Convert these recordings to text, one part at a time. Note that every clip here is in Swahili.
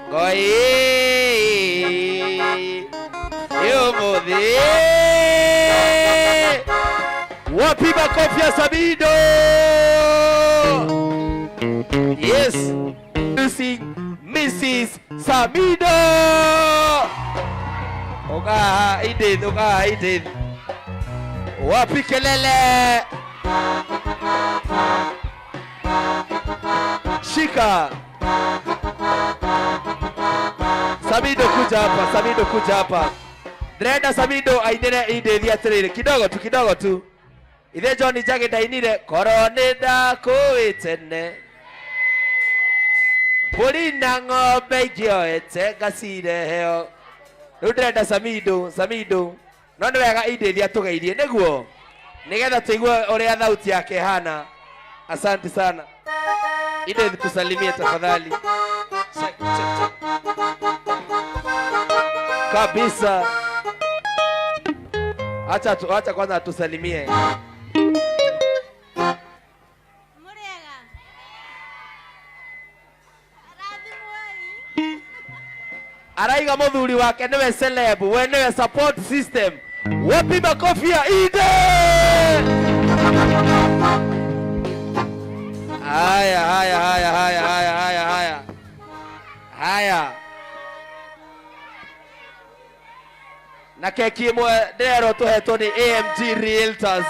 Ngoi yumuthi. Wapi makofi ya Samido? Yes, introducing Mrs. Samido. Oka Edith, oka Edith. Wapi kelele? Shika. Samido kuja hapa, Samido kuja hapa. Ndĩrenda Samido ainĩre Edith atĩrĩrĩ, kidogo tu, kidogo tu. Ithe John Njagi ndainire korwo nĩ ndakũĩ tene, mbũri na ng'ombe ingĩoete ngacireheo. Rĩu ndĩrenda Samido, Samido no nĩ wega Edith atũgeirie nĩguo nĩgetha tũigue ũrĩa thauti yake hana. Asante sana Edith, tusalimie tafadhali. Check, check, check. Kabisa. Acha tu, acha kwanza atusalimie. Murega. Rathimwoi. Araiga muthuri wake niwe celeb, we niwe support system. Wapi makofi ya Ide? Haya, haya, haya, haya, haya, haya, haya. Haya. Na keki ĩmwe ndĩrerwo tũhetwo nĩ AMG Realtors.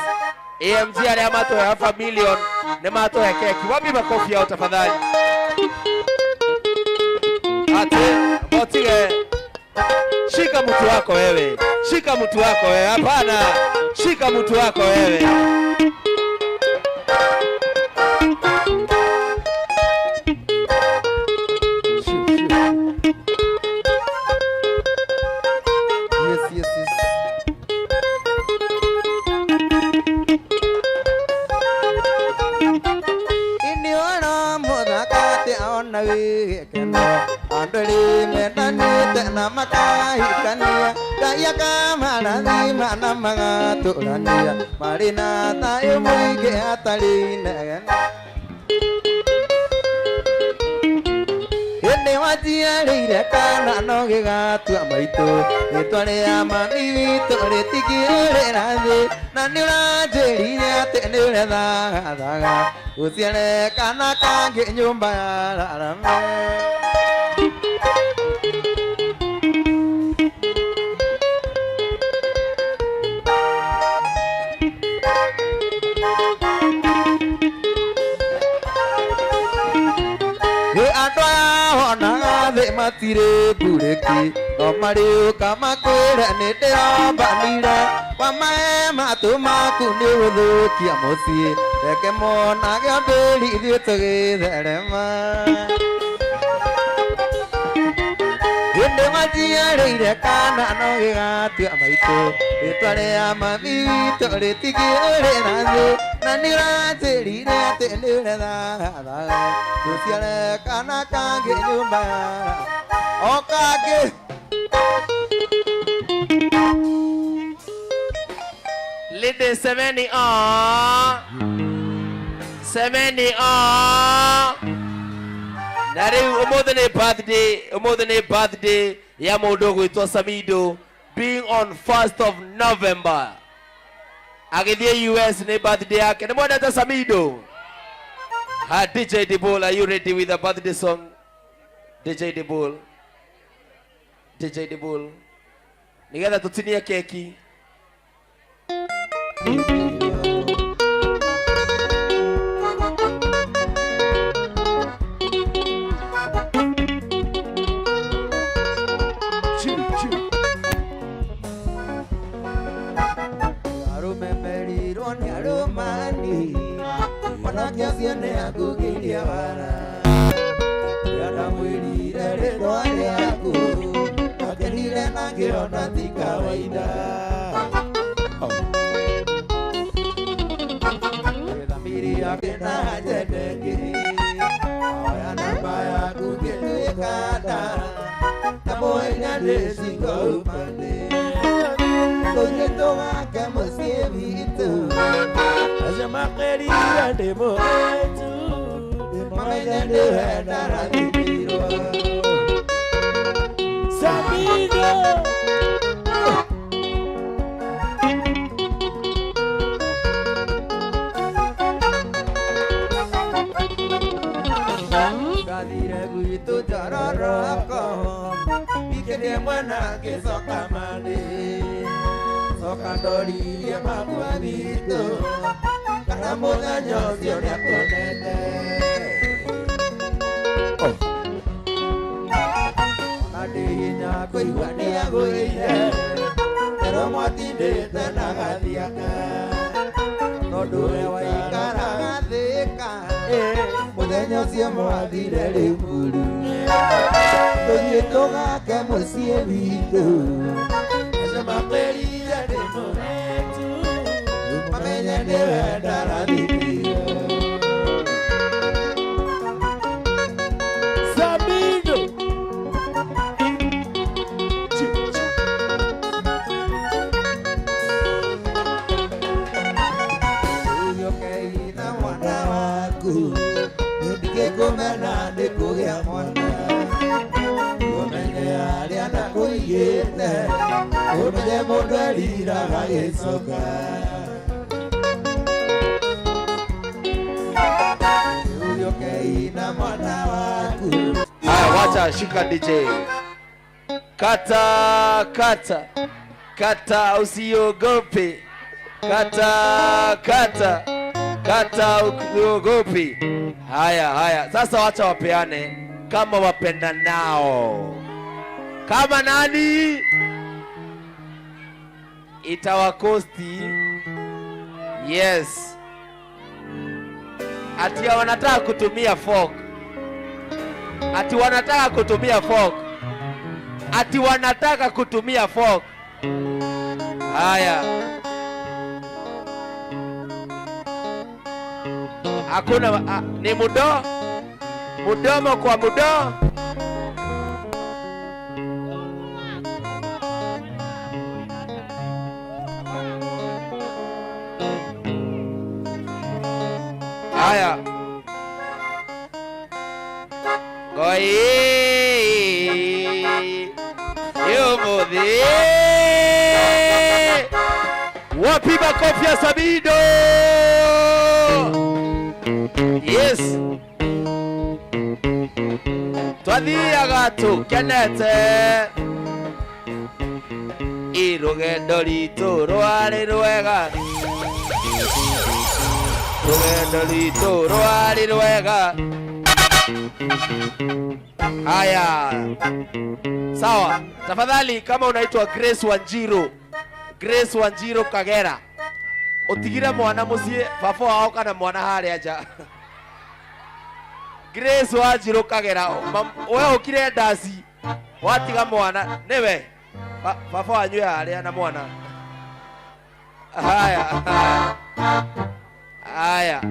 AMG arĩa matũhe half a million nĩ matũhe keki. Wapi makofi yao tafadhali? Ate, motige. Shika mtu wako wewe. Shika mtu wako wewe. Hapana. Shika mtu wako wewe. Yes. Ini ora mũthaka atĩ ona wĩ gĩkeno, andũ erĩ mendanĩte na makahikania, Ngai akamarathima na magatũrania marĩ na thayũ mũingĩ hatarĩ inegene. Hĩndĩ waciarĩire kana no gĩgatua maitũ, rĩtwa rĩa mami witũ rĩtingĩũrĩra thĩ, na nĩ ũranjĩrire atĩ nĩ ũrethagathaga ũciare kana kangĩ nyũmba ya rarame. Ĩ andũ aya wonaga thĩ matirĩ mburĩki, no marĩũka makwĩre nĩ ndĩrombanire, wamahe matũ maku nĩ gũthũkia mũciĩ, reke monage mbĩri ithuĩ tũgĩtherema. Hĩndĩ waciarĩire kana no gĩgatua maitũ, rĩtwa rĩa mami witũ rĩtingĩũrĩra thĩ, na nĩ ũranjĩrire atĩ nĩ ũrethagathaga tũciare kana kangĩ nyũmba ya o kangĩ. Ladies, semeni ah. Semeni ah. Na rĩu ũmũthĩ nĩ birthday, ũmũthĩ nĩ birthday ya mũndũ ũgwĩtwo Samido, being on 1st of November. Agĩthiĩ US nĩ birthday yake. Nĩ mwendete Samido? Ha, DJ Dibul, are you ready with a birthday song? DJ Dibul. DJ Dibul. Nĩgetha tũtinie keki. Arũme merirwo nĩ arũmani, mwanake ũcio nĩ akũgĩirie wara, ndamwĩrire rĩtwa rĩaku, akenire na ngĩona ti kawaida. Thamiri yake na njendeki, oya namba yaku ngĩtuĩka nda, kamũhenya ndĩ cingo upande, tũthiĩ tũgake mũciĩ witũ. Acio makwĩrire ndĩ mũhĩtu. Mamenye ndĩwe ndarathi. Ndathire gwitũ njororoko ikĩrie mwena ngĩcoka mani coka ndoririe makwa witũ kana mũthenya ũcio nĩakuonete ona ndĩ hinya kũigua nĩagũire ero mwatindĩte na gathiaka tondũ we waikaraga thĩka mũthenya ũcio mwathire Rĩmuru tũthiĩ tũgake mũciĩ witũ acio makwĩrire ndĩ mũretu mamenye nĩwe ndarathimire. Samido. Ũgĩũkeitha mwana waku ndingĩkũmena nĩ kũgĩa mwana ũmenye harĩa ndakũigĩte ũmenye mũndũ eriraga gĩcoka. Ũgĩũkeitha mwana waku. Haya, wacha shika DJ. Kata kata kata, usiogope. Kata kata kata, usiogope. Haya haya, sasa wacha wapeane kama wapenda nao. Kama nani itawakosti. Yes, ati wanataka kutumia fork. Ati wanataka kutumia fork. Ati wanataka kutumia fork. Haya, hakuna ni mudo mudomo kwa mudo. Haya, ngoi yumuthi. Wapi makofi ya Samido? Yes, twathiaga tũkenete rũgendo ritũ rwarĩ rwega, rũgendo ritũ rwarĩ rwega. Haya, sawa. Tafadhali, kama unaitwa Grace Wanjiru, Grace Wanjiru Kagera, utigire mwana muciĩ baba wao kana mwana harĩa nja. Grace Wanjiru Kagera, we ukire ndaci watiga mwana niwe baba wanyu harĩa na mwana. Haya haya,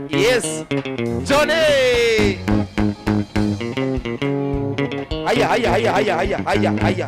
yes, Johnny. Haya haya haya haya haya haya haya.